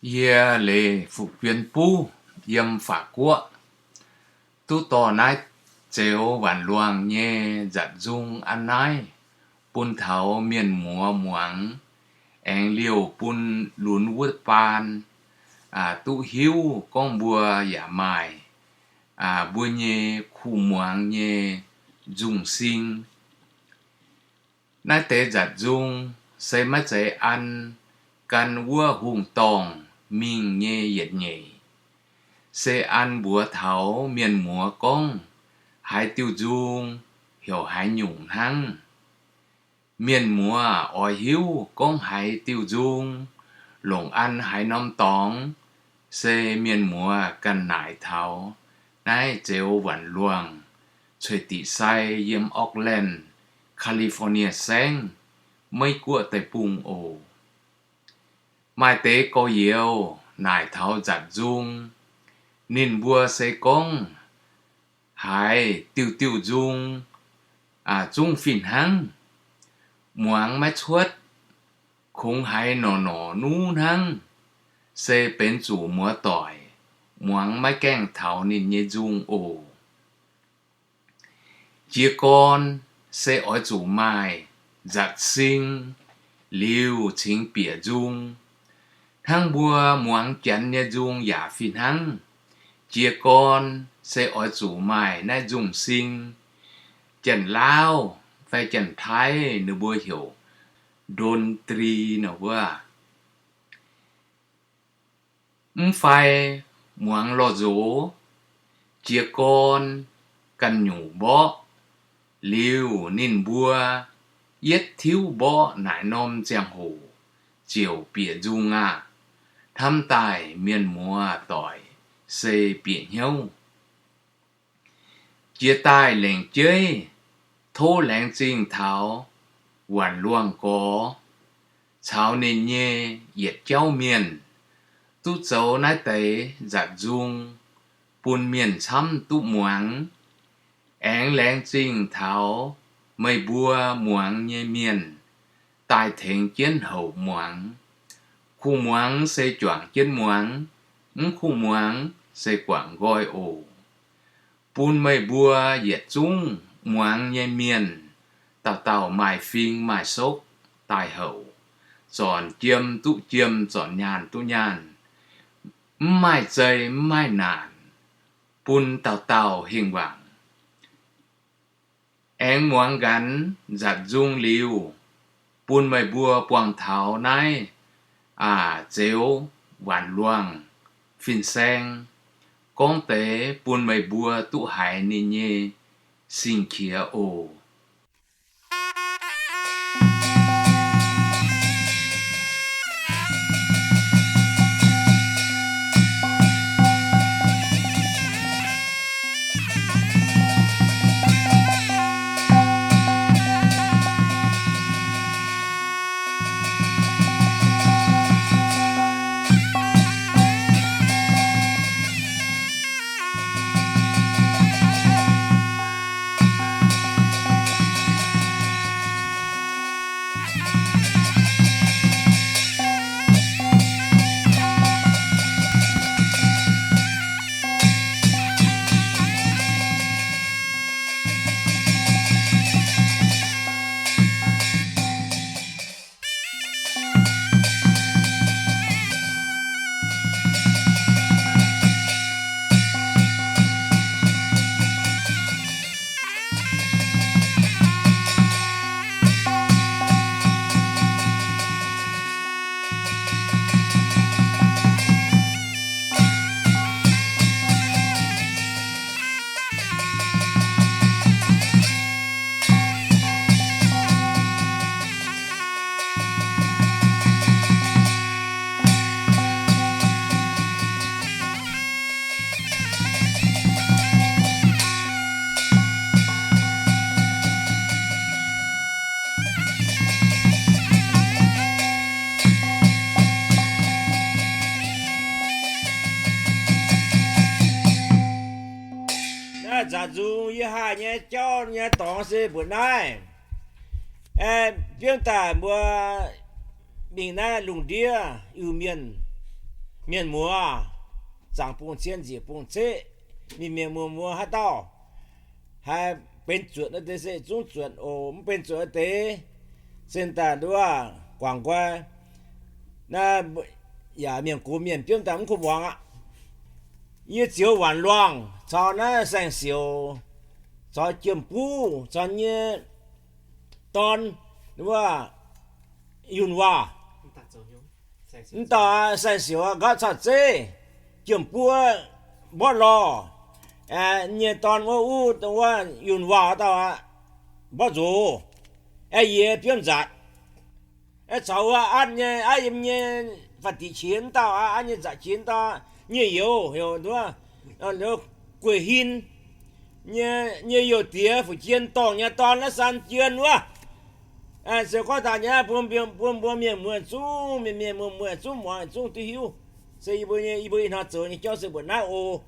Yie leiz fu'jueiv buv yiem Faac Guoqv duqv dorh naaiv Zeux Waanc Luangh nyei nzatc nzung an naaiv bun taux mienh muoz muangx, aengx liouh bun lunx wuov baan duqv hiuv gorngv mbuo yaac maaih mbuo nyei kuh muangx nyei nzung sing. Naaiv deix nzatc nzung se maiv zeiz an gan wuov hungh dorngh mingh nyei yietc nyeic, se an mbuox taux mienh muoz gorngv haaix diuh nzung heuc haaix nyungc hnangv. Mienh muoz oix hiuv gorngv haaix diuh nzung, longc an haaix norm dorngx, se mienh muoz ganh naaic taux naaiv Zeux Waanc Luangh, cueiv diqc sai yiem Oakland, California saengv, Meiv Guoqv deic-bung oc. Maaih deix gorx-youz naaic taux nzatc nzung, ninh mbuo se gorngv haaix diuh diuh nzung zungv fih hnangv, muangx maiv cuotv, kungx haiz norqc norqc nuv hnangv, se benx zuqc muoz-doic muangx maiv gaengh taux ninh nyei nzung oc. Jiez gorn se oix zuqc maaih nzatc sing liuz cingx bieqc nzung, hnangv mbuo muangx Janx nyei nzung yaac fih hnangv. Jiez gorn se oix zuqc maaih naaiv nzung sing, Janx-Laauv fai Janx-Taiv ninh mbuo heuc ดนตรี nor wuov. Mv fai muangx lorh nzox, jiez gorn ganh nyungc mborqv, liuz ninh mbuo yietv tiuv mborqv naaic norm ziangh hoc ziouc bieqc nzung aqv. Hnamv daaih mienh muoz-doic se bieqc hnyouv. Jiex daaih lengc jeiv tov laengz zingh taux Waanc Luangh Gorx caux ninh nyei yietc jauv mienh duqv zoux naaiv deix nzatc nzung bun mienh camv duqv muangx. Aengx laengz zingh taux meih mbuo muangx nyei mienh daaih tengx jienv houc muangx. Kuh muangx se juangc jienv muangx, mv kuh muangx se guangc nqoi oc. Bun meih mbuo yietc zungv muangx nyei mienh dauh dauh maaih fing maaih sokv daaih houc, zornc jiem duqv jiem, zornc nyaanh duqv nyaanh, mv maaih zei mv maaih naanc, bun dauh dauh hingh wangc. Aengx muangx nqanx nzatc nzung liuz, bun meih mbuo buangh taux naaiv aac Zeux Waanc Luangh fin-saeng gorngv deix bun meih mbuo duqv haiz ninh nyei sing-qiex oc. Naaiv nzatc nzung yie haih nyei jauv nyei dorngx se mbuoqc naaiv. Biomv daaih mbuo mingh naaiv lungh ndiev Iu-Mienh, mienh muoz, zaangc bung cien njiec bung ceqv, mienh mienh muoz muoz haaix dauh haih benx zuotc naaiv deix se zungv zuotc oc. Mv benx zuotc naaiv deix, zinh daaih nduov guangc nqoi, naaiv yaac mienh gox mienh biomv daaih mv kuv muangx aqv. Yie zioux waanc luangh caux naaiv saeng-siouc, caux jiem-buv, caux nyei dorn, wuov yunh waac. Mv dauh saeng-siouc gauh caux zeiv, jiem-buv mborqv lorh, nyei dorn wuov, wuov yunh waac dauh aqv, mborqv nzox, aeqv, yie biomv nzatc. Aeqv, caux wuov atv nyei, atv yiem nyei faah diqc qiex mv dauh aqv, atv nyei nzatc qiex mv dauh, nyei youz heuc nduov Gueiv Hin, nyei youh diex Fu'jien dorngc nyei dorn naaiv San Jien wuov. Se gorngv daaih nyei bun mbuo mienh muoz zungv, mienh mienh muoz muoz zungv muangx zungv duqv hiuv. Se yie mbuo, yie mbuo ih hnoi zoux nyei jauv se mbuoqc naaiv oc.